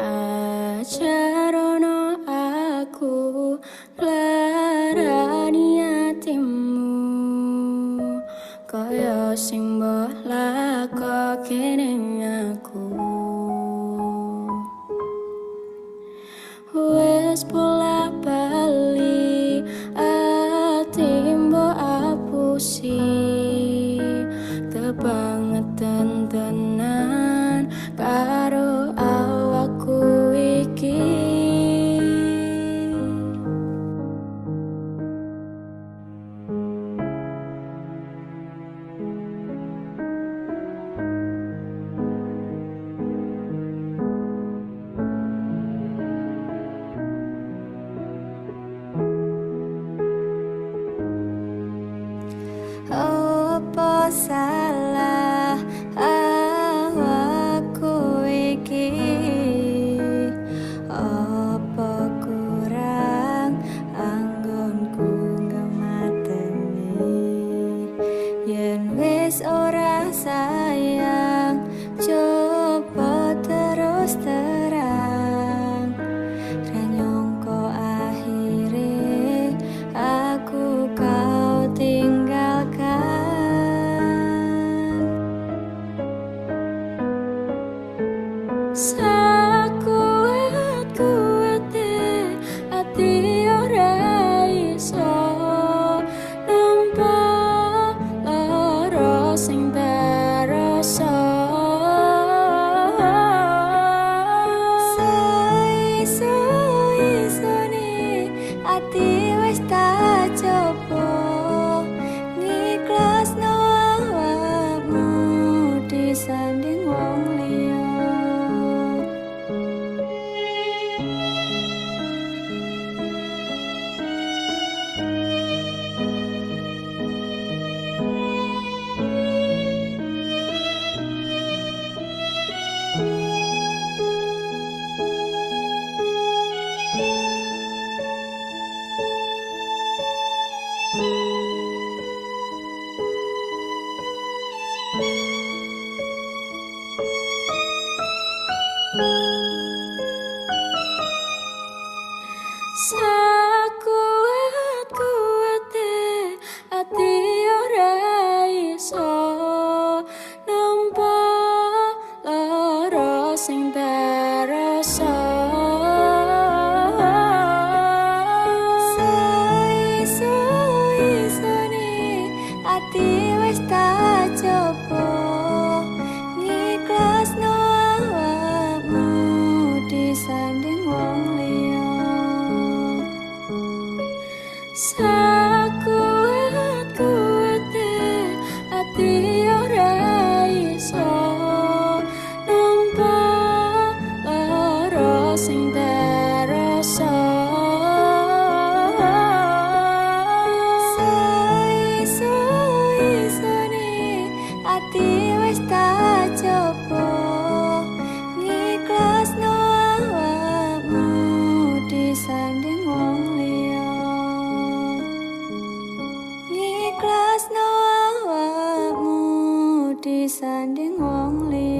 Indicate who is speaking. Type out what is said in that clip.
Speaker 1: Ajarono aku nglarani atimu, kaya sing mbok lakoke ning aku. Wes bola bali ati mbok apusi, kebangetan tenan karo awakku iki.
Speaker 2: Opo salah awakku iki? Opo kurang anggonku ngemateni? Yen wis ora sayang, coba terus terang. Ra nyangka akhire aku kau tinggalkan.
Speaker 1: Sakuat-kuate ati ora iso nampa lara sing terasa.
Speaker 2: Saiso-isone ati wis tak coba ngikhlasno awakmu disanding wong liya.
Speaker 1: Sakuat-kuate ati ora iso nampa lara sing terasa.
Speaker 2: Saiso-isone ati wis tak coba ngikhlasno awakmu disanding wong liya.
Speaker 1: Sakuat-kuate ati ora iso nampa lara sing terasa.
Speaker 2: Saiso-isone ati wis tak coba ngikhlasno awakmu disanding wong liya. Ngikhlasno awakmu disanding wong liya.